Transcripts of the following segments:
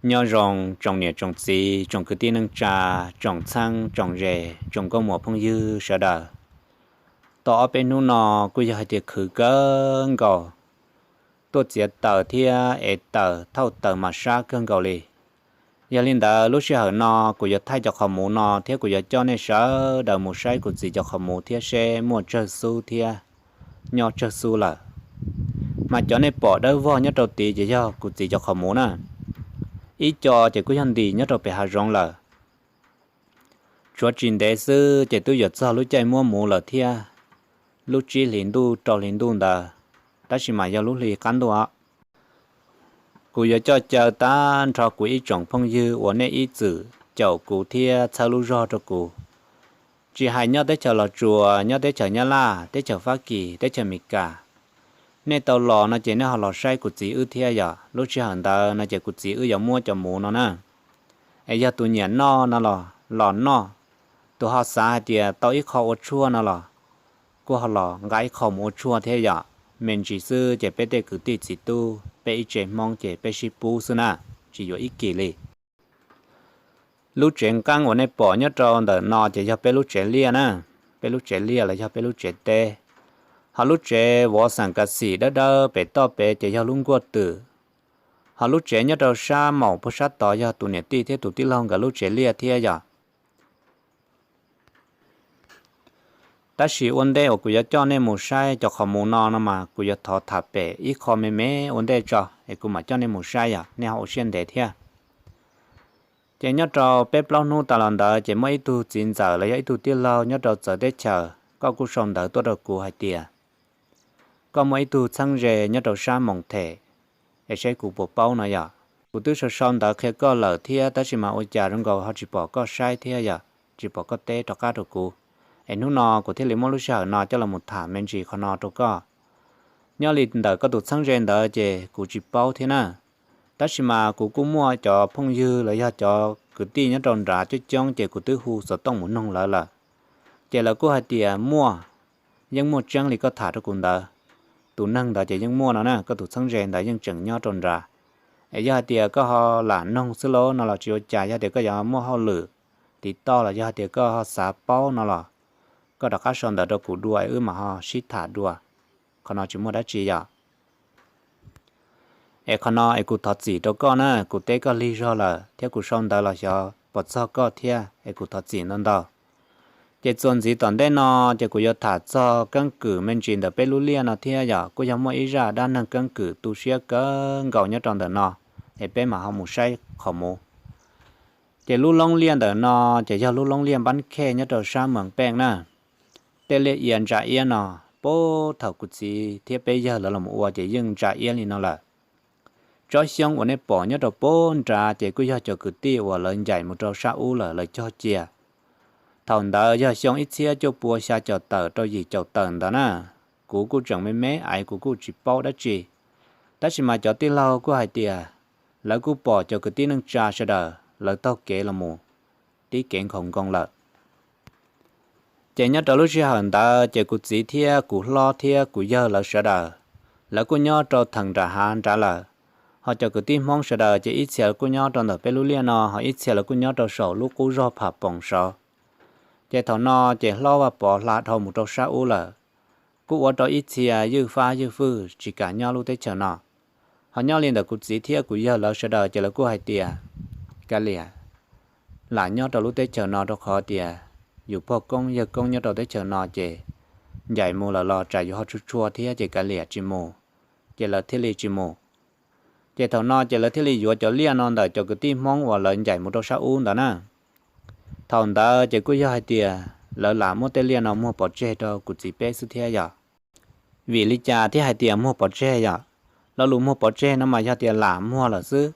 Nyob zoo tsoom niam tsoom txiv, tsoom kwv tij neej tsa, tsoom txheeb tsoom ze, tsoom nkauj muam phooj ywg sawv daws. Tau ob peb hnub no kuj yog hais tias khwv kawg nkaus, tuaj txiav taws thiab ev taws thauj taws mas sab kawg nkaus li. Yog li ntawd lub sij hawm no kuv yuav thaij cov qhov muv no thiab kuv yuav coj nej sawv daws mus saib kuv txiv cov qhov muv thiab seb muaj tsawg xub thiab nyob tsawg xub lawm. Mas cov nej pom dawb vog nyob rau tid ces yog kuv txiv cov qhov muv na. Ib co ces kuj yog ntim nyob rau pem hav zoov lawm. Tshuav tsis ntev xwb ces twb yuav txog lub caij muab muv lawm thiab, lub tsib hlis ntuj rau hli ntuj ntawd, tab sis mas yog lub hli qab ntuj os. Kuv yuav coj caw tag nrho kuv ib tsoom phooj ywg uas nej ib txwm caum kuv thiab txhawb lub zog rau kuv, tsis hais nyob teb chaws Los Tsuas, nyob teb chaws Nyab Laj, teb chaws Fab Kis, teb chaws Amelikas, nej tau los no ces nej ho los saib kuv txiv wb thiab yom. Lub sij hawm ntawd no ces kuv txiv wb yuav muab cov muv no na, es yog tus nyiam noj no los los noj, tus ho xav hais tias tau ib qho ua tshuaj no los kuj ho los nqa ib qho mus ua tshuaj thiab yom. Me ntsis xwb ces peb tej kwv tij txiv tub peb ib tse Hmoob ces peb sib pub xwb na, tsis yuav ib kis li. Lub tsev nqeeb uas nej pom nyob rau ntawm no ces yog peb lub tsev liaj na, peb lub tsev liaj los yog peb lub tsev teb. Ho lub tsev vov xeem kav xim dawb dawb pem toj pem ces yog lub nkuaj twm. Ho lub tsev nyob rau sab maum puag sab tod yog tus niam tij thiab tus tij laug nkawd lub tsev liaj thiab yom. Tab sis ua ntej uas kuv yuav coj nej mus saib cov qhov muv no no mas kuv yuav thov tham pem ib qho me me ua ntej tso es kuv mam coj nej mus saib yom, nej ho ua siab ntev thiab. Ces nyob rau peb plaub hnub tas los ntawd ces muaj ib tug txiv ntxawm los yog ib tug tij laug nyob rau txawv teb chaws, koj kuj sau ntawv tuaj rau kuv hais tias koj muaj ib tug txheeb ze nyob rau sab Moos Them, es saib kuv puas paub no yom. Kuv twb sau sau ntawv qhia koj lawm thiab, tab sis mas ua cas zoo nkaus ho tsis pom koj saib thiab yom, tsis pom koj teb rov qab rau kuv. Es hnub no kuv thiaj li muab lub sij hawm no coj los mus tham me ntsis qhov no rau koj. Nyob li ntawm koj tus txheeb ze ntawd ces kuv tsis paub thiab na, tab sis mas kuv kuj muaj cov phooj ywg los yog cov kwv tij nyob rau nrad coob coob ces kuv twb hu xov tooj mus noog lawv lawm, ces lawv kuj hais tias muaj, yeej muaj tseeb li koj tham rau kuv ntawd. Tus neeg ntawd ces yeej muaj no na, koj tus txheeb ze ntawd yeej tseem nyob rau nrad. Es yog hais tias koj ho lam noog xwb lauj no los tsis ua cas, yog tias koj yuav muaj hauj lwm tiv toj los yog hais tias koj ho xav paub no los koj rov qab sau ntawv rau kuv dua es wb mam ho sib tham dua. Qhov no tsis muaj dab tsi yom. Es qhov no es kuv thov txim rau koj na, kuv teb koj lig zog lawm thiab kuv sau ntawv los xyov pom txog koj thiab es kuv thov txim ntau ntau. Ces txuas ntxiv tom ntej no ces kuv yuav tham txog keeb kwm me ntsis ntawm peb lub liaj no thiab yom, kuj yog muaj ib zaj dab neeg keeb kwm tu siab kawg nkaus nyob rau ntawm no, es peb mam ho mus saib qhov muv. Ces lub loob liaj ntawm no ces yog lub loob liaj Npab Khej nyob rau sab Moos Peej na. Tej liaj ia ntsa iab no, puag thaum kuv txiv thiab peb yawg lawv los ua ces yeej ntsa iab li no lawm. Tsob xyoob uas nej pom nyob rau puag nrad ces kuj yog cov kwv tij uas lawv ncaim mus rau sab ub lawm lawv cog cia. Thaum ntawd yog xyoo ib txhiab cuaj pua xya caum tawm rau yim caum tawm ntawd na. Kuv kuj tseem me me aiv kuv kuj tsis paub dab tsi, tab sis mas cov tij laug kuj hais tias lawv kuj pom cov kwv tij neej tsa sawv daws lawv taug kev los mus tib kev nkhaus nkoos lawm. Ces nyob rau lub sij hawm ntawd ces kuv txiv thiab kuv hlob thiab kuv yawg lawv sawv daws, lawv kuj nyob rau theem nram hav nrad lawm. Ho cov kwv tij Hmoob sawv daws ces ib txhia kuj nyob rau ntawm peb lub liaj no, ho ib txhia lawv kuj nyob rau saum lub qub zog Pham Poom saud. Ces thaum no ces hlob Vaj Pov hla dhau mus rau sab ub lawm, kuj ua rau ib txhia ywj fab ywj fwj tsis kam nyob lub teb chaws no. Ho nyob li ntawm kuv txiv thiab kuv yawg lawv sawv daws ces lawv kuj hais tias, kav liam, lam nyob rau lub teb chaws no rau qhov tias yus pog koob yawg koob nyob rau teb chaws no ces ncaim mus lawm los tsam yus ho tshua tshua thiab ces kav liam tsis mus, ces lawv thiaj li tsis mus. Ces thaum no ces lawv thiaj li yuav cov liaj no ntawm cov kwv tij Hmoob uas lawv ncaim mus rau sab ub ntawd na. Thaum ntawd ces kuj yog hais tias lawv lam muab tej liaj no muag pov tseg rau kuv txiv peb xwb thiab yom. Vim li cas thiaj hais tias muag pov tseg yom? Lo lus muag pov tseg no mas yog tias lam muag lawm xwb.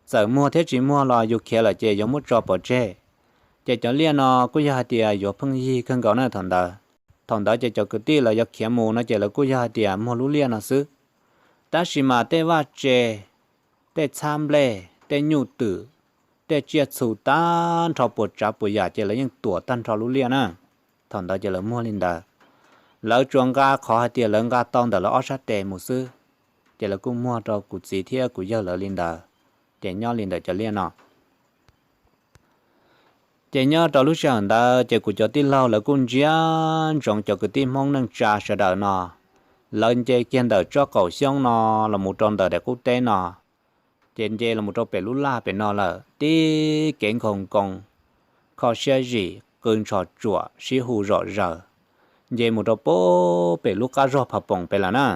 Txawm muag thiab tsis muag los yus khiav lawm ces yuav muab tso pov tseg. Ces cov liaj no kuj yog hais tias yuav pheej yig kawg nkaus na thaum ntawd. Thaum ntawd ces cov kwv tij lawv yuav khiav mus no ces lawv kuj yog hais tias muag lub liaj no xwb. Tab sis mas tej vaj tse, tej txhab nplej, tej nyuj twm, tej tsiaj txhu tag nrho puas tsav puas yam ces lawv yeej tuam tag nrho lub liaj na. Thaum ntawd ces lawv muag li ntawd. Lawv tsuas nqa qhov hais tias lawv nqa tau ntawm lawv ob sab tes mus xwb, ces lawv kuj muag rau kuv txiv thiab kuv yawg lawv li ntawd. Ces nyob li ntawm cov liaj no. Ces nyob rau lub sij hawm ntawd ces kuv cov tij laug lawv kuj ntsia ntsoov cov kwv tij Hmoob neej tsa sawv daws no, lawv nce kiag ntawm tsob qaum xyoob no los mus rau ntawm daim qub teb no, ces nce los mus rau pem lub laj pem no lawm, tib kev nkhaus nkoos, kho siab zim, qw ntshos tsuam, sib hu zom zaws, nce mus rau pem lub qab zog Pham Poom pem lawm na.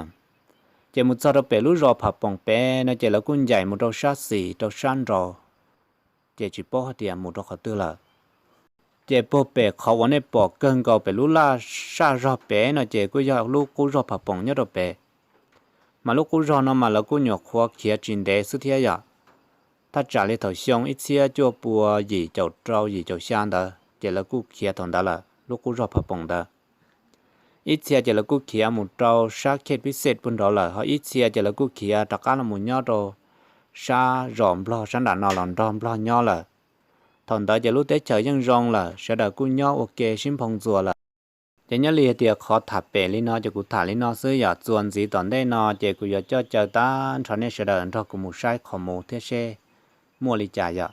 Ces mus txog rau pem lub zos Pham Poom pem no ces lawv kuj ncaim mus rau sab xis rau sab nraud, ces tsis paub hais tias mus rau qhov twg lawm. Ces puag pem qhov uas nej pom kawg nkaus pem lub laj saj zog pem no ces kuj yog lub qub zog Pham Poom nyob rau pem. Mas lub qub zog no mas lawv kuj nyuam qhuav khiav tsis ntev xwb thiab yom. Thaj tsam li thaum xyoo ib txhiab cuaj pua yim caum rau yim caum xya ntawd ces lawv kuj khiav thaum ntawd lawm lub qub zog Pham Poom ntawd. Ib txhia ces lawv kuj khiav mus rau sab Khej Pib Xej puag nraud lawm, ho ib txhia ces lawv kuj khiav rov qab los mus nyob rau sab zos Nplog sab nram no los nrog Nplog nyob lawm. Thaum ntawd ces lub teb chaws yeej zoo lawm, sawv daws kuj nyob ua ke sib nphoo ntxuas lawm. Ces nyob li hais tias qhov tham pem li no ces kuv tham li no xwb yom, txuas ntxiv tom ntej no ces kuv yuav coj caw tag nrho nej sawv daws nrog kuv mus saib qhov muv thiab seb muaj li cas yom.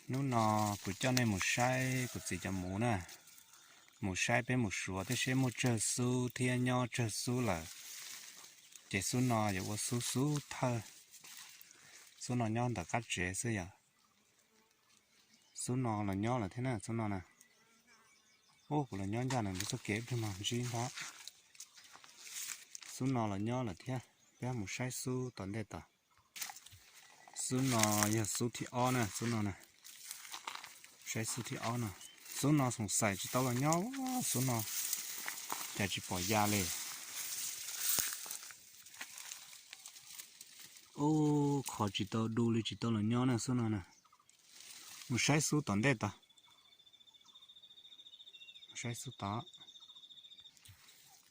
Hnub no kuv coj nej mus saib kuv txiv cov muv na, mus saib peb mus suav thiab seb muaj tsawg xub thiab nyob tsawg xub lawm. Ces xub no yuav ua xub xub thawj, xub no nyob ntawm qab tsev xwb yom. Xub no los nyob lawm thiab na, xub no na. Ub, kuv los nyob ncaj nws lub txoj kev ib pliag mas ntsib nrab. Xub no los nyob lawm thiab, peb mus saib xub tom ntej tod. Xub no yog xub thib ob na, xub no na. Saib xub thib ob no. Xub no xoom xais tsis tau los nyob, xub no cas tsis pom ya li. Ub, qhov tsis tau du li tsis tau los nyob na xub no na. Mus saib xub tom ntej tod. Mus saib xub tod.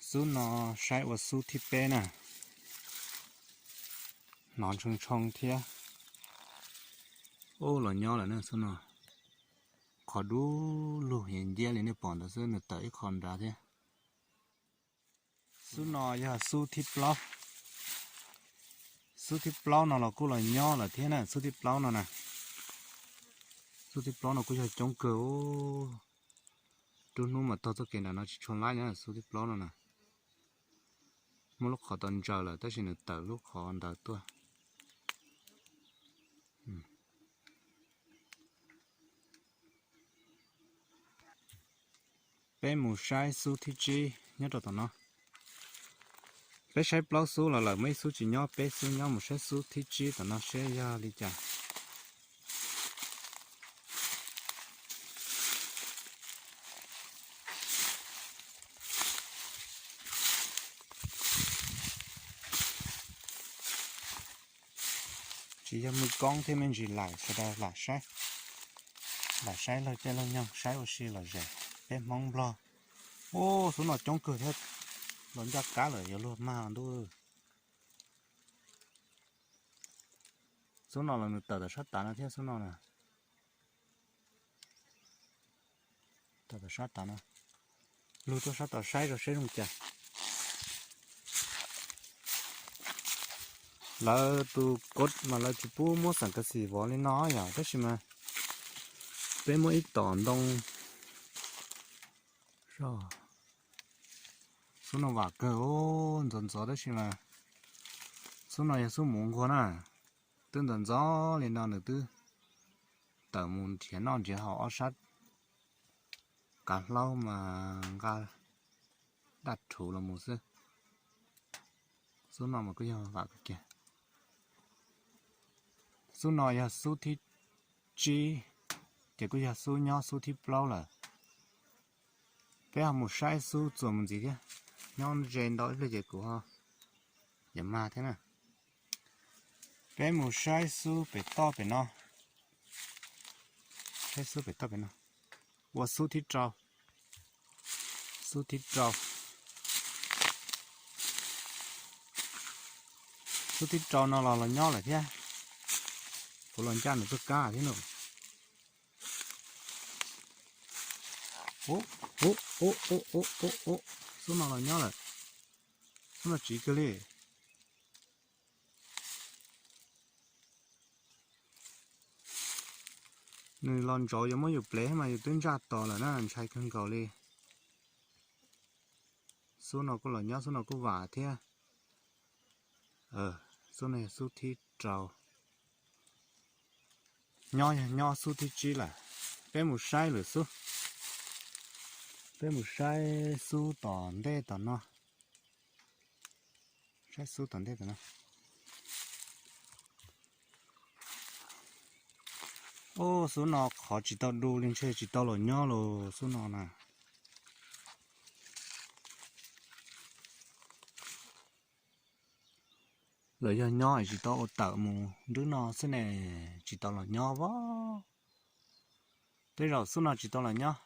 Xub no saib ua xub thib peb na. Hnov ntshoo ntshoo thiab. Ub, los nyob lawm na xub no. Qhov dub lug heev nciab li nej pom ntawd xwb, nws tawm ib qho nrad thiab. Xub no yog xub thib plaub. Xub thib plaub no los kuj los nyob lawm thiab na, xub thib plaub no na. Xub thib plaub no kuj yog coob kawg. Rub hnub mas taug txoj kev nram no tsis tshua laib na, xub thib plaub no na. Muaj lub qhov tod ntsaws lawm tab sis nws tawm lub qhov ntawd tuaj. Peb mus saib xub thib tsib nyob rau tom no. Peb saib plaub xub los lawm, muaj ib xub tsis nyob, peb xub nyob, mus saib xub thib tsib tom no seb yog li cas. Tsis yog muaj koob thiab me ntsis lawm, sawv daws lam saib, lam saib laug caij laug nyoog, saib ua si lom zem peb Hmoob Nplog. Ub, xub no coob kawg thiab, los ncaj qab lawm yuav luag mag ntuj. Xub no los nws tawm tom sab tav no thiab xub no na. Tawm tom sab tav no. Lug tuaj sab tod saib rau seb zoo cas. Lawv tus kod mas lawv tsis pub muab xeem kav xim vov li no yom, tab sis mas peb muab ib tom ntoo. Xub no vam kawg, ntxov ntxov tab sis mas xub no yog xub muv nquag na. Twb ntxov ntxov li no nws twb tawm mus nrhiav noj nrhiav haus ob sab kav hlaub mas nqa daj rhuv los mus xwb. Xub no mas kuj yog vam kawg kiag. Xub no yog xub thib tsib, ces kuj yog xub nyob xub thib plaub lawm. Peb ho mus saib xub txuas mus ntxiv thiab, nyob ze ntau ib pliag ces kuv ho yuav mag thiab na. Peb mus saib xub pem toj pem no. Saib xub pem toj pem no. Ua xub thib rau. Xub thib rau. Xub thib rau no los los nyob lawm thiab. Kuv los ncaj nws tuaj kab thiab no. Ub, ub, ub, ub, ub, ub, xub no los nyob lawm. Xub no tsiv kawg li. Nws los ntsauv yuav muab yus plev mas yus twb ntsaj tos lawm na, ntshai kawg nkaus li. Xub no kuj los nyob, xub no kuj vam thiab. Xub no yog xub thib rau. Nyob yog nyob xub thib tsib lawm. Peb mus saib lwm xub. Peb mus saib xub tom ntej tom no. Saib xub tom ntej tom no. Ub, xub no qhov tsis tau du li, ntshe tsis tau los nyob los xub no na. Lawv yog nyob es tsis tau ua tawm mus nrwb no xwb ne, tsis tau los nyob as. Tej zaum xub no tsis tau los nyob.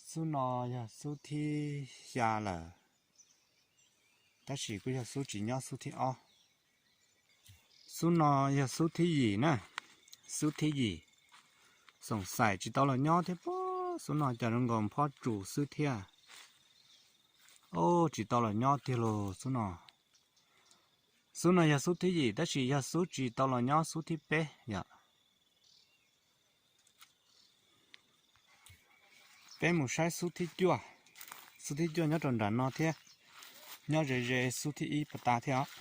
Xub no yog xub thib xya lawm, tab sis kuj yog xub tsis nyob xub thib ob. Xub no yog xub thib yim na, xub thib yim. Xoom xaim tsis tau los nyob thiab pob, xub no cas zoo nkaus phob tsus xwb thiab. Ub, tsis tau los nyob tiag los xub no. Xub no yog xub thib yim tab sis yog xub tsis tau los nyob xub thib peb yom. Peb mus saib xub thib cuaj. Xub thib cuaj nyob rau nram no thiab, nyob ze ze xub thib ib pas tas thiab os.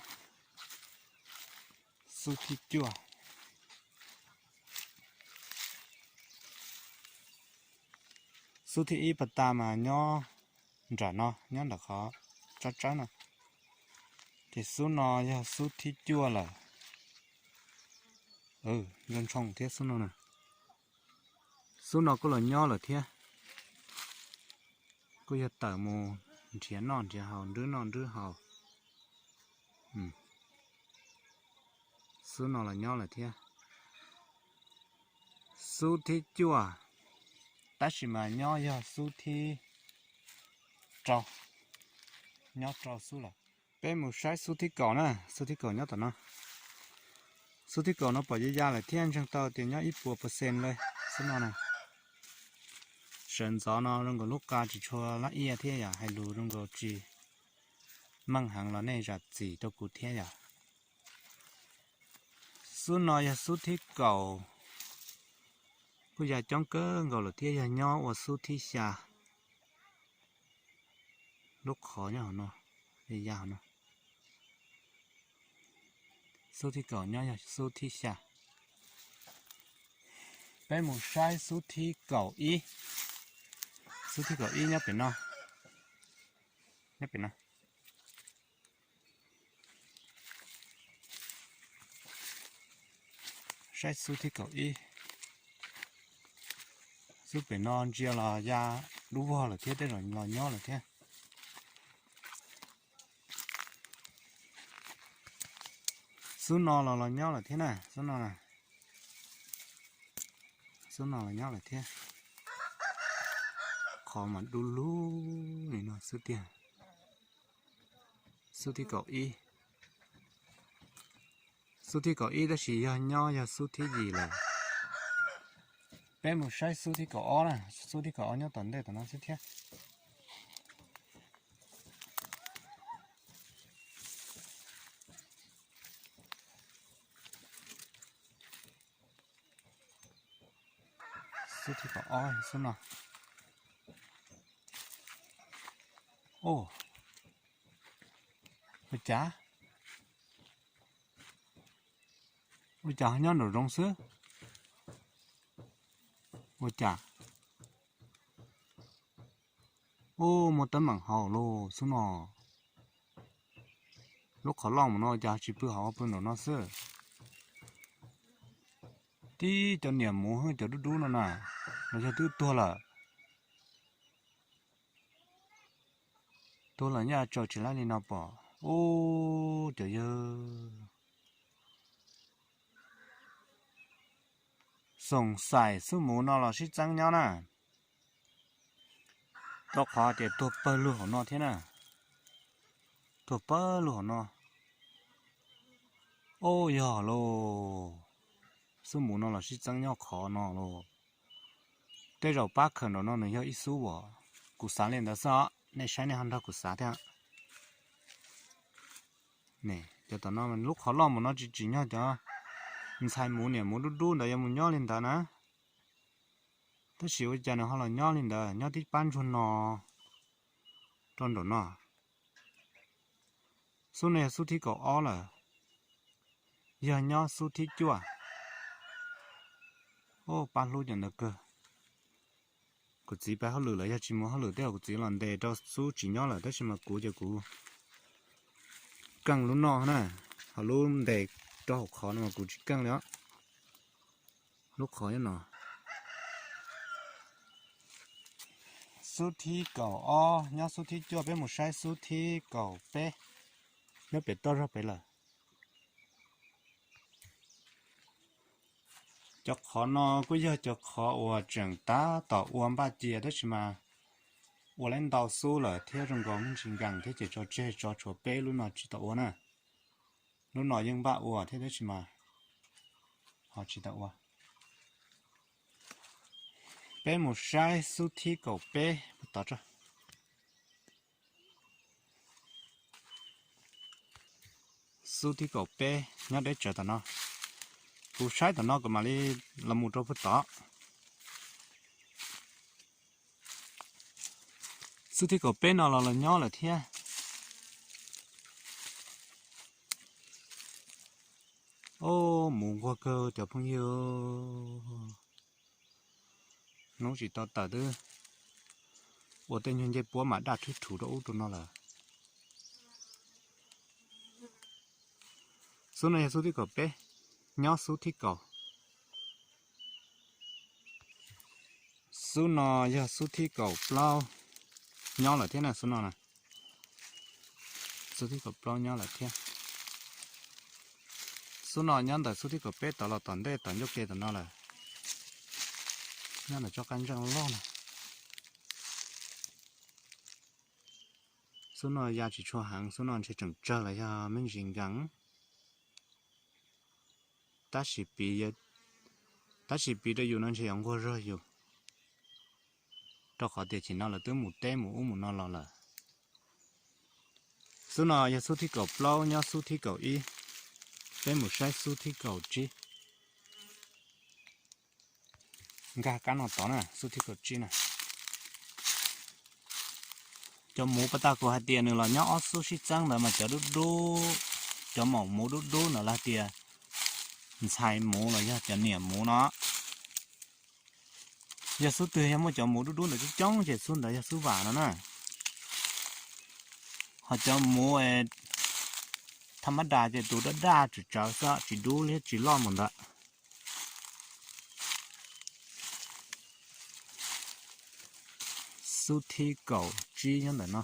Xub thib cuaj. Xub thib ib pas tas mas nyob nram no, nyob nram qhov tsawb tsawb no. Ces xub no yog xub thib cuaj lawm. Zoo ntsoo thiab xub no na. Xub no kuj los nyob lawm thiab. Kuj yog tawm mus nrhiav noj nrhiav haus, nrwb noj nrwb haus. Xub no los nyob lawm thiab. Xub thib cuaj, tab sis mas nyob yog xub thib rau, nyob rau xub lawm. Peb mus saib xub thib kaum na, xub thib kaum nyob tom no. Xub thib kaum no pom ya ya lawm thiab, ntseeg tau tias nyob ib puas percent li xub no na. Sawv ntxov no zoo nkaus lub qa tsis tshua laj iaj thiab yom, hais lus zoo nkaus tsis meej heev los nej zam txim rau kuv thiab yom. Xub no yog xub thib kaum, kuj ya coob kawg nkaus lawm thiab, yog nyob ua xub thib xya. Lub qhov nyob hauv no, ya hauv no. Xub thib kaum nyob yog xub thib xya. Peb mus saib xub thib kaum ib. Xub thib kaum ib nyob pem no, nyob pem no. Saib xub thib kaum ib. Xub pem no ntsia los ya dub vog lawm thiab, tej zaum los nyob lawm thiab. Xub no los los nyob lawm thiab na, xub no na. Xub no los nyob lawm thiab. Qhov mas dub lug li no xwb tiag. Xub thib kaum ib. Xub thib kaum ib tab sis yog nyob yog xub thib yim lawm. Peb mus saib xub thib kaum ob na, xub thib kaum ob nyob tom ntej tom no xwb thiab. Xub thib kaum ob xub no. Ua cas, ua cas nyob nraum zoov xwb? Ua cas? Ub, muaj teeb meem hauv lauj xub no. Lub qhov loj mus no cas tsis pw hauv, pw nraum no xwb. Tib cov niam muv cov dub dub no na, los yog twb tuag lawm. Tuag lawm nyaj tsaws tsis laib li no pom. Ub, cov yawg, xoom xaim xub muv no los sib txeeb nyob na. Rau qhov tias tuag pawg lug hauv no thiab na. Tuag pawg lug hauv no. Ub, yog lauj, xub muv no los sib txeeb nyob qhov no lauj. Tej zaum pab khaws nraum no nws yog ib xub as. Kuv xav li ntawd xwb os, nej saib nej ho nrog kuv xav thiab. Cov tom no lub qhov loj mus no tsis tsim nyog cov Ntxhais muv niam muv dub dub ntawd yuav mus nyob li ntawd na. Tab sis ua cas nws ho los nyob li ntawd, nyob tib pab ntsuag no rau nraum no. Xub no yog xub thib kaum ob lawm, yog nyob xub thib cuaj. Pab hlub cov ntawd kawg. Kuv txiv pab hauj lwm los yog tsis mus hauj lwm tej, kuv txiv los ntes rau xub tsis nyob lawm, tab sis mas kuv ces kuv keej lub no na, ho lub ntes rau hauv qhov no mas kuv tsis keej li os. Lub qhov no, xub thib kaum ob nyob xub thib cuaj, peb mus saib xub thib kaum peb, nyob pem toj zog pem lawm. Cov qhov no kuj yog cov qhov uas tseem tab tom ua npaj cia, tab sis mas ua lawm ntau xub lawm thiab zoo nkaus me ntsis nkees thiab ces tso tseg, tso tshuav peb lub no tsis tau ua na. Lub no yeej npaj ua thiab tab sis mas ho tsis tau ua. Peb mus saib xub thib kaum peb puag tod tso. Xub thib kaum peb nyob deb tsawv tom no. Kuv saib tom no kuv mam li los mus rau puag tod. Xub thib kaum peb no los los nyob lawm thiab. Muv nquag kawg cov phooj ywg. Hnub tsis tau tawm twb ua tej nyuag ncej puab mas daj thwb rhuv rau ub rau no lawm. Xub no yog xub thib kaum peb, nyob xub thib kaum. Xub no yog xub thib kaum plaub, nyob lawm thiab na xub no na. Xub thib kaum plaub nyob lawm thiab. Xub no nyob ntawm xub thib kaum peb tod los tom ntej tom ncauj ke tom no lawm. Nyob ntawm tsob qab ntseej loj na. Xub no ya tsis tshua heev, xub no ntshe tseem tsawg los yog me ntsis nkees. Tab sis piv, tab sis piv rau yus no ntshe yuav nquag zog yus, rau qhov tias chim no lawv twb mus teb mus ub mus no los lawm. Xub no yog xub thib kaum plaub nyob xub thib kaum ib. Peb mus saib xub thib kaum tsib. Nkag kab no tod na, xub thib kaum tsib na. Cov muv pas tag kuv hais tias nws los nyob ob xub sib txeeb ntawd mas cov dub dub, cov maum muv dub dub ntawd lawv tias ntxhais muv los yog cov niam muv no. Yog xub twg yog muaj cov muv dub dub ntawd coob coob ces xub ntawd yog xub vam no na. Ho cov muv tha mab das ces tus daj daj tsawv tsawv xwb tsis dub thiab tsis loj mus ntawd. Xub thib kaum tsib nyob ntawm no.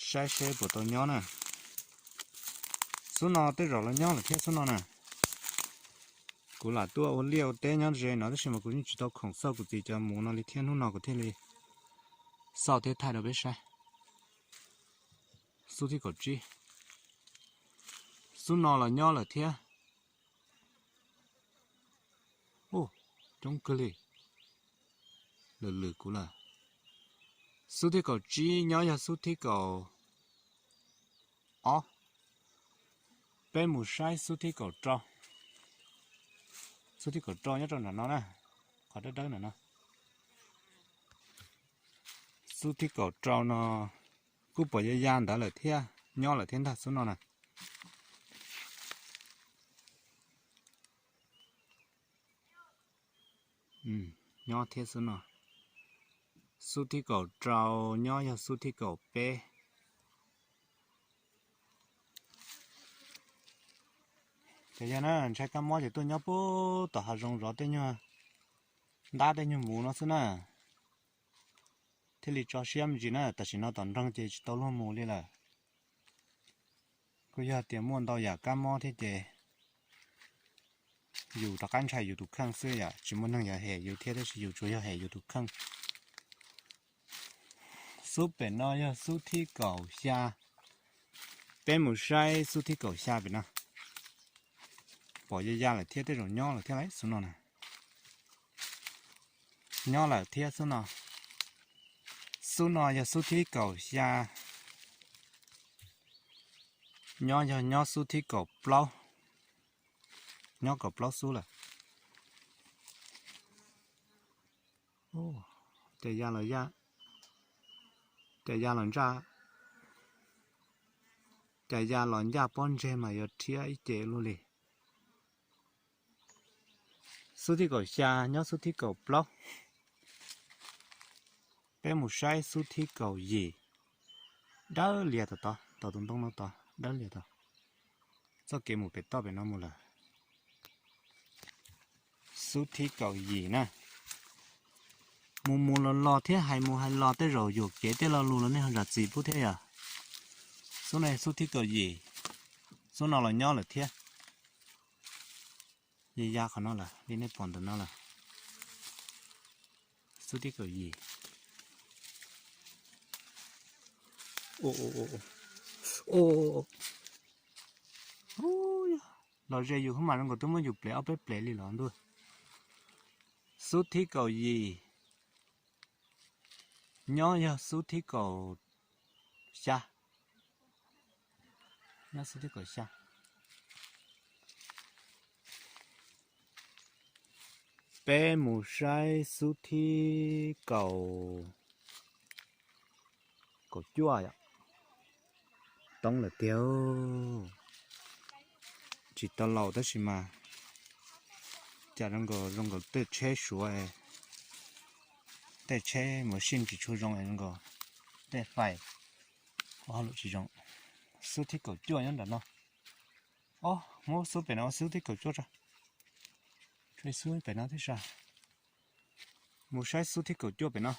Saib seb puas tau nyob na. Xub no tej zaum los nyob lawm thiab xub no na. Kuv lam tuaj ua liaj ua teb nyob ze no tab sis mas kuv yeej tsis tau khoom xauj kuv txiv cov muv no li thiab, hnub no kuv thiaj li xauj thiab thaij rau peb saib. Xub thib kaum tsib. Xub no los nyob lawm thiab. Ub, coob kawg li. Lwm lwm kuv lawm. Xub thib kaum tsib nyob yog xub thib kaum ob. Peb mus saib xub thib kaum rau. Xub thib kaum rau nyob rau nram no na, qhov dawb dawb nram no. Xub thib kaum rau no kuj pom ya ya ntawd lawm thiab, nyob lawm thiab ntag xub no na. Nyob thiab xub no. Xub thib kaum rau nyob yog xub thib kaum peb. Ces yog na ntshai kab mob ces tuaj nyob puag tom hav zoov zov tej nyuag ntab tej nyuag muv no xwb na. Thiaj li tso siab me ntsis na, tam sim no tom nroog ces tsis tau luag mus li lawm. Kuj yog tias muaj ntau yam kab mob thiab ces yus rov qab ntshai yus tus kheej xwb yom, tsis muaj neeg yuav hem yus thiab tab sis yus tsuas yog hem yus tus kheej. Xub pem no yog xub thib kaum xya. Peb mus saib xub thib kaum xya pem no. Pom ya ya lawm thiab, tej zaum nyob lawm thiab lauj xub no na. Nyob lawm thiab xub no. Xub no yog xub thib kaum xya. Nyob yog nyob xub thib kaum plaub, nyob kaum plaub xub lawm. Cas ya los ya, cas ya los ntsaj, cas ya los ncaj pob ntseg mas yuav rhiab ib ce luaj li. Xub thib kaum xya nyob xub thib kaum plaub. Peb mus saib xub thib kaum yim. Dawb lias tom tod, tom tus ntoo no tod, dawb lias tod. Txoj kev mus pem toj pem no mus lawm. Xub thib kaum yim na. Mus mus los los thiab hais mus hais los tej zaum yuam kev tej lo lus los nej ho zam txim pub thiab yom. Xub no xub thib kaum yim, xub no los nyob lawm thiab. Ya ya qhov no lawm li nej pom ntawm no lawm. Xub thib kaum yim. Los ze yus hub mas zoo nkaus twb muab yus plev ob peb plev li los ntuj. Xub thib kaum yim. Nyob yog xub thib kaum xya. Nyob xub thib kaum xya. Peb mus saib xub thib kaum, kaum cuaj yom. Toob lawm tiag. Tsis tau laus tab sis mas cas zoo nkaus zoo nkaus tej tsheb suav, tej tsheb mus sij tsis tshua zoo zoo nkaus tej fais ua hauj lwm tsis zoo. Xub thib kaum cuaj nyob nram no. Ob, muab xub pem no ua xub thib kaum cuaj tso. Tshuav xub pem no thiab sas. Mus saib xub thib kaum cuaj pem no.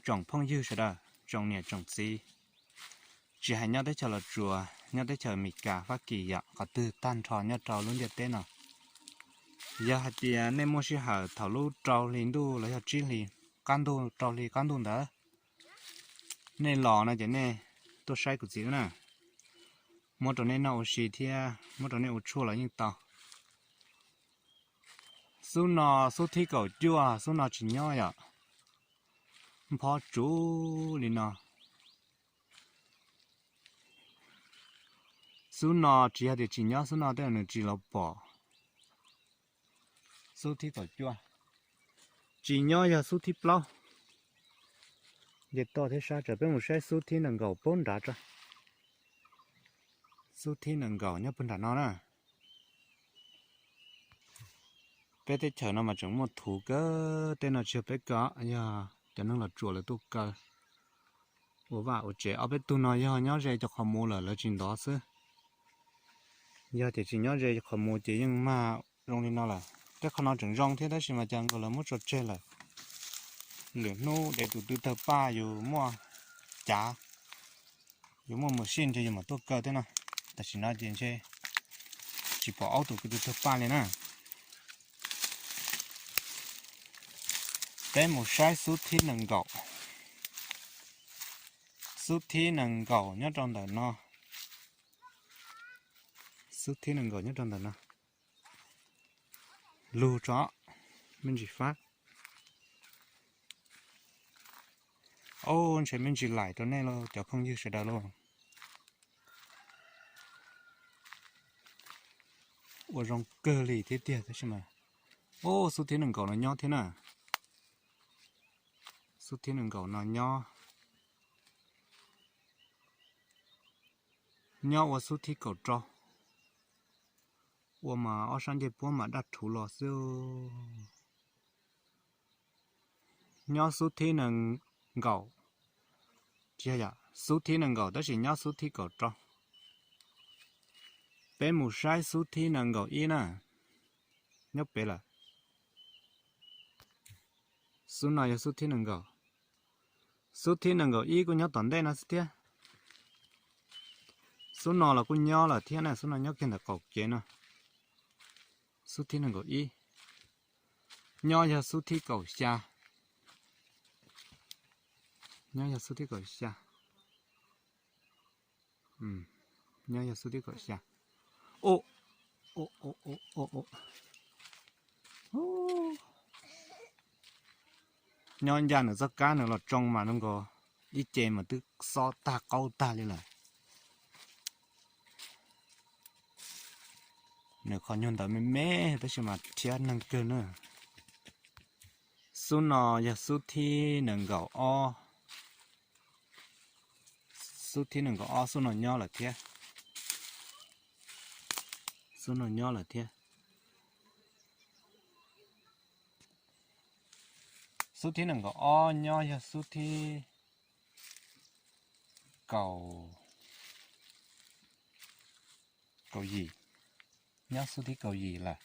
Tsoom phooj ywg sawv daws, tsoom niam tsoom txiv, tsis hais nyob teb chaws Los Tsuas, nyob teb chaws Amelikas, Fab Kis yom, qhov twg tag nrho nyob rau lub ntiaj teb no, yog hais tias nej muaj sij hawm thaum lub rau hli ntuj los yog tsib hli, qab ntuj, rau hli qab ntuj ntawd, nej los no ces nej tuaj saib kuv txiv wb na. Muab rau nej noj ua si thiab muab rau nej ua tshuaj los yeej tau. Xub no xub thib kaum cuaj, xub no tsis nyob yom. Nphob tsuv li no. Xub no tsis yog tias tsis nyob, xub no tej zaum nws tsis los pom. Xub thib kaum cuaj. Tsis nyob yog xub thib plaub. Nce toj thiab sab tsawv, peb mus saib xub thib nees nkaum pab nrad tso. Xub thib nees nkaum nyob pawg nram no na. Peb teb chaws no mas tseem muaj thuv kawg, tej no tsis yog peb kaw, yog cov neeg Los Tsuas lawv tuaj kaw. Ua vaj ua tsev, ob peb tug no yog nyob ze cov qhov muv lawm lawv tsis ntov xwb. Yog tias tsis nyob ze cov qhov muv ces yeej mag zoo li no lawm. Tej qhov no tseem zoo thiab tab sis mas cas nkaus lawv muab tso tseg lawm. Lwm hnub dev tus tw tawg paj yus muaj cav, yus muaj mus sij ces yus mam tuaj kaw thiab no. Tam sim no ces ntshe tsis pom aub tus tw tawg paj li na. Peb mus saib xub thib nees nkaum. Xub thib nees nkaum nyob rau ntawm no. Xub thib nees nkaum nyob rau ntawm no. Lug tso, me ntsis fab. Ob, ntshe me ntsis laim rau nej lauj cov phooj ywg sawv daws lauj. Ua zoo kawg li thiab tiag tab sis mas, ob, xub thib nees nkaum no nyob thiab na. Xub thib nees nkaum no nyob, nyob ua xub thib kaum rau. Ua mas ob sab ncej puab mas daj rhuv los xwb. Nyob xub thib nees nkaum, tsis yog, xub thib nees nkaum tab sis nyob xub thib kaum rau. Peb mus saib xub thib nees nkaum ib na. Nyob pem lawm. Xub no yog xub thib nees nkaum. Xub thib nees nkaum ib kuj nyob tom ntej no xwb thiab. Xub no los kuj nyob lawm thiab na, xub no nyob kiag ntawm qaum kev no. Xub thib nees nkaum ib. Nyob yog xub thib kaum xya. Nyob yog xub thib kaum xya. Nyob yog xub thib kaum xya. Nyob ncaj nws txoj kab nws los tsoo mas zoo nkaus Ib ce mas twb xob tag qaub tag li lawm. Nws qhov nyuag ntawd me me tab sis mas rhiab neeg kawg na. Xub no yog xub thib nees nkaum ob. Xub thib nees nkaum ob xub no nyob lawm thiab. Xub no nyob lawm thiab. Xub thib nees nkaum ob nyob yog xub thib kaum, kaum yim, nyob xub thib kaum yim lawm.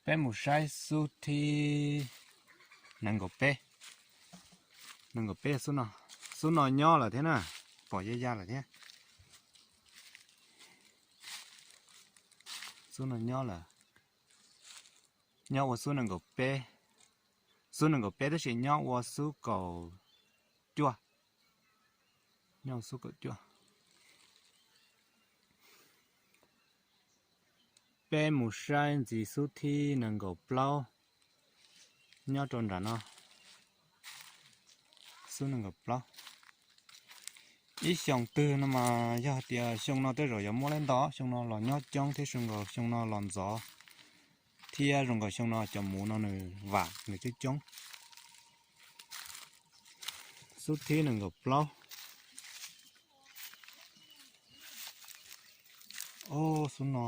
Peb mus saib xub thib nees nkaum peb. Nees nkaum peb xub no, xub no nyob lawm thiab na, pom ya ya lawm thiab. Xub no nyob lawm, nyob ua xub nees nkaum peb, xub nees nkaum peb tab sis nyob ua xub kaum cuaj, nyob ua xub kaum cuaj. Peb mus saib ntxiv xub thib nees nkaum plaub, nyob rau nram no. Xub nees nkaum plaub. Ib xyoo twg no mas yog hais tias xyoo no tej zaum yuav muaj lab nto, xyoo no los nyob coob thiab, xyoo nkaus xyoo no los ntxov, thiab zoo nkaus xyoo no cov muv no nws vam nws coob coob. Xub thib nees nkaum plaub. Ob, xub no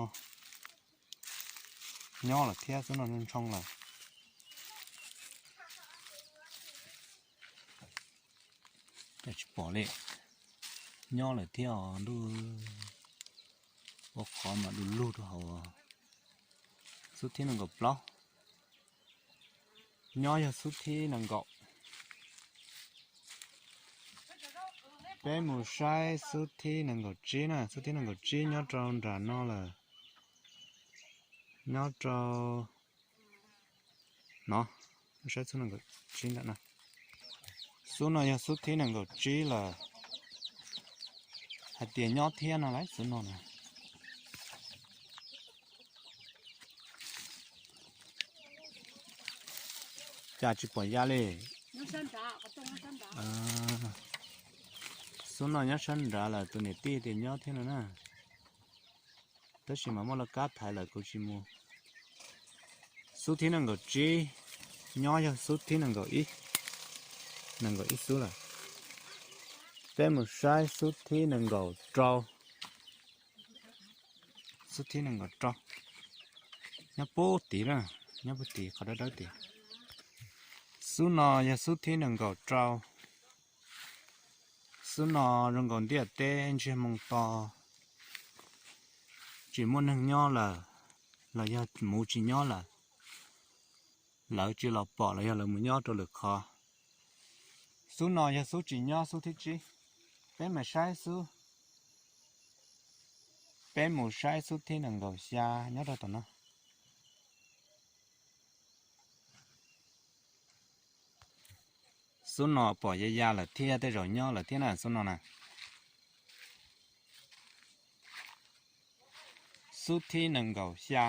nyob lawm thiab, xub no ntshoo lawm. Tsis pom li, nyob lawm thiab os, ntuj, ua qhov mas du lug rau hauv. Xub thib nees nkaum plaub, nyob yog xub thib nees nkaum. Peb mus saib xub thib nees nkaum tsib na, xub thib nees nkaum tsib nyob rau nram no lawm. Nyob rau no, saib xub nees nkaum tsib ntawm no. Xub no yog xub thib nees nkaum tsib lawm. Hais tias nyob thiab no lawm xub no na. Cas tsis pom ya li. Xub no nyob sab nrad lawm, tus niam tij tias nyob thiab no na. Tab sis mas muaj laj kab thaiv lawm kuv tsis mus. Xub thib nees nkaum tsib, nyob yog xub thib nees nkaum ib, nees nkaum ib xub lawm. Peb mus saib xub thib nees nkaum rau. Xub thib nees nkaum rau, nyob puag tid na, nyob puag tid qhov dawb dawb tid. Xub no yog xub thib nees nkaum rau. Xub no zoo nkaus ntiaj teb ntsiag moo to, tsis muaj neeg nyob lawm, los yog muv tsis nyob lawm, lawv tsis los pom los yog lawv mus nyob rau lwm qhov. Xub no yog xub tsis nyob, xub thib tsib. Peb mus saib xub, peb mus saib xub thib nees nkaum xya nyob rau tom no. Xub no pom ya ya lawm thiab, tej zaum nyob lawm thiab na xub no na. Xub thib nees nkaum xya,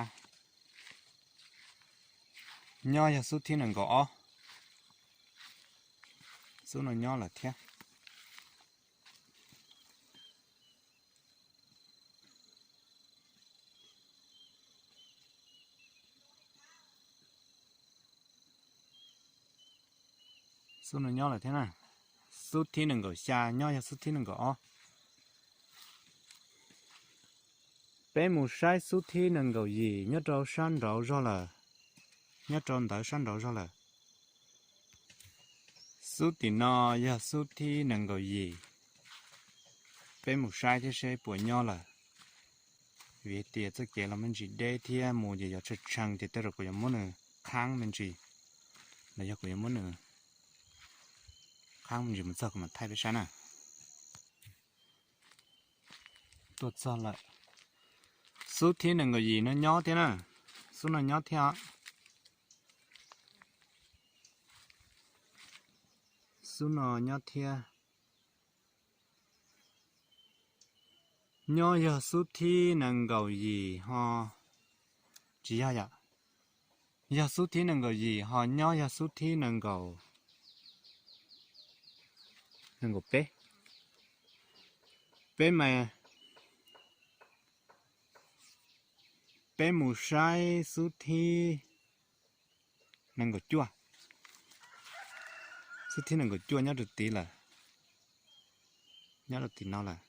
nyob yog xub thib nees nkaum ob. Xub no nyob lawm thiab. Xub no nyob lawm thiab na. Xub thib nees nkaum xya nyob yog xub thib nees nkaum ob. Peb mus saib xub thib nees nkaum yim nyob rau sab nraud zog lawm, nyob rau ntawd sab nraud zog lawm. Xub tim no yog xub thib nees nkaum yim. Peb mus saib thiab seb puas nyob lawm, vim tias txoj kev los me ntsis deb thiab mus ces yuav tshee tshee ces tej zaum kuv yuav muab nws qhaab me ntsis, los yog kuv yuav muab nws qhaab me ntsis mus txog kuv mam thaij peb saib na. Tuaj txog lawm. Xub thib nees nkaum yim no nyob thiab na. Xub no nyob thiab. Xub no nyob thiab. Nyob yog xub thib nees nkaum yim ho, tsis yog yom. Yog xub thib nees nkaum yim ho nyob yog xub thib nees nkaum nees nkaum peb. Peb mas, peb mus saib xub thib nees nkaum cuaj. Xub thib nees nkaum cuaj nyob rau tid lawm, nyob rau tim no lawm.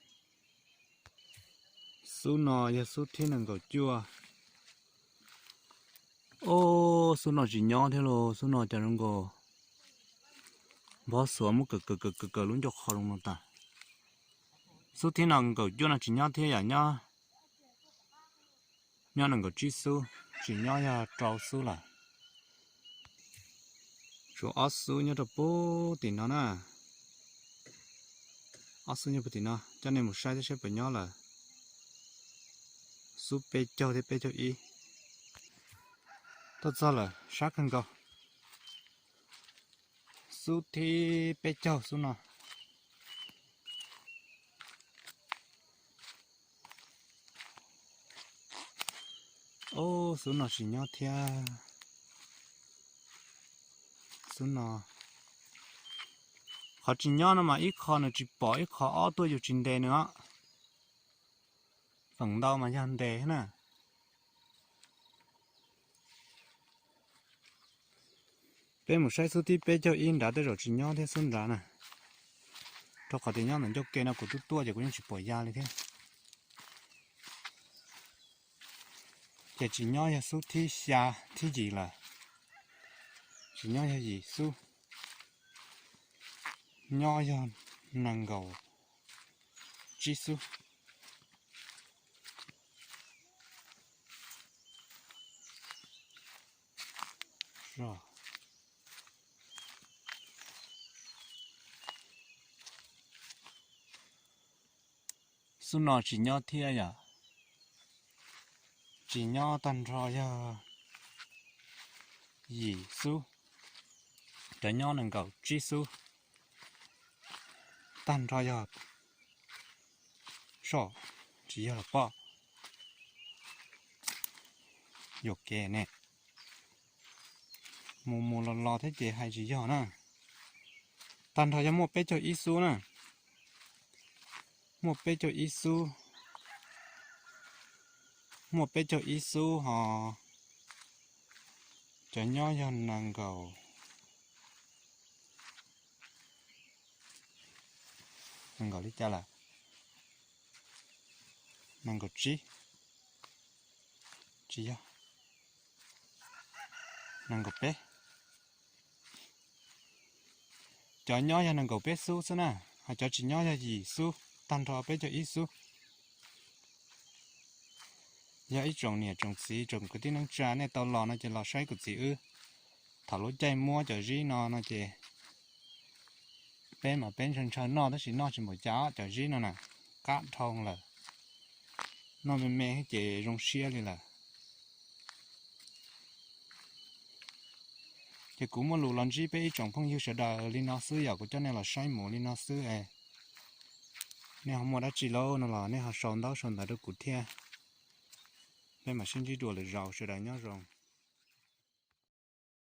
Xub no yog xub thib nees nkaum cuaj. Ob, xub no tsis nyob thiab los, xub no cov zoo nkaus npov xuav muab kaws kaws kaws kaws kaws lub ncauj qhov zoo no tas. Xub thib no nees nkaum cuaj no tsis nyob thiab yom, nyob, nyob nees nkaum tsib xub, tsis nyob yog rau xub lawm. Tshuav ob xub nyob rau puag tim no na. Ob xub nyob puag tim no, coj nej mus saib thiab saib puas nyob lawm. Xub peb caug thiab peb caug ib. Tuaj txog lawm, sab kawg nkaus. Xub thib peb caug xub no. Ob, xub no tsis nyob thiab. Xub no, qhov tsis nyob no mas ib qho nws tsis pom, ib qho ob tuaj yus tsis ntes nws os. Feem ntau mas yog ntes na. Peb mus saib xub thib peb caug ib nrad tej zaum tsis nyob thiab xub nrad na, rau qhov tias nyob ntawm ncauj ke no kuv twb tuaj ces kuv yeej tsis pom ya li thiab. Ces tsis nyob yog xub thib xya, thib yim lawm. Tsis nyob yog yim xub, nyob yog nees nkaum tsib xub. Xub no tsis nyob thiab yom. Tsis nyob, tag nrho yog yim xub, cov nyob nees nkaum tsib xub, tag nrho yog soj, tsis yog los poj. Yuam kev ne, mus mus los los thiab ces hais tsis yog na. Tag nrho yog muaj peb caug ib xub na, muaj peb caug ib xub, muaj peb caug ib xub ho cov nyob yog nees nkaum, nees nkaum li cas lawm? Nees nkaum tsib, tsis yog, nees nkaum peb. Cov nyob yog nees nkaum peb xub xwb na, ho cov tsis nyob yog yim xub, tag nrho peb caug ib xub. Yog ib tsoom niam tsoom txiv tsoom kwv tij neej tsa nej tau los no ces los saib kuv txiv wb. Thaum lub caij muab cov zib no no ces peb mas peb ntshaw ntshaw noj tab sis noj tsis npaum cas cov zib no na, qab dhau lawm. Noj me me ces zoo siab li lawm. Ces kuv muaj lus los ntsib peb ib tsoom phooj ywg sawv daws li no xwb, yog kuv coj nej los saib mus li no xwb es nej ho muaj dab tsi lauj no los nej ho sau ntaub sau ntawv rau kuv thiab. Peb mam sib ntsib dua lwm zaus, sawv daws nyob zoo.